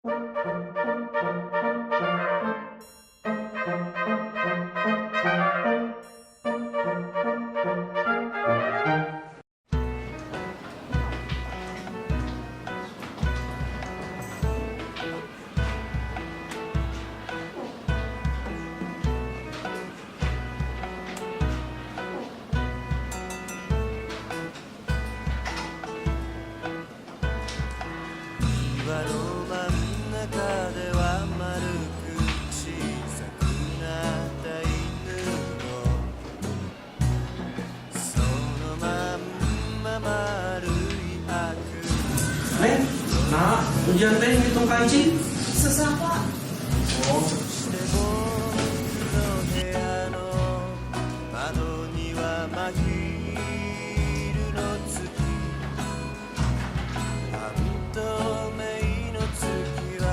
庭の真ん中では丸く小さくなった犬のそのまんま丸い悪 Neng, nah, ujian teh ngitung kanji. Susah, Pak. Oh, して僕の部屋の窓には真昼の月半透明の月は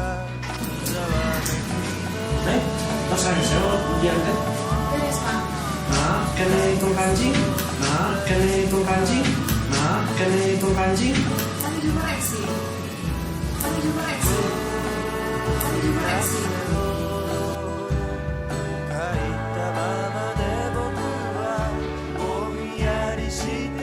ざわめきの Neng, tos hasil ujian teh. Beres, Pak. Nah, kena hitung kanji. Nah, kena hitung kanji. Nah, kena hitung kanji. Kami dikoreksi. Kami dikoreksi. Kami dikoreksi. 書いたままで僕はぼんやりして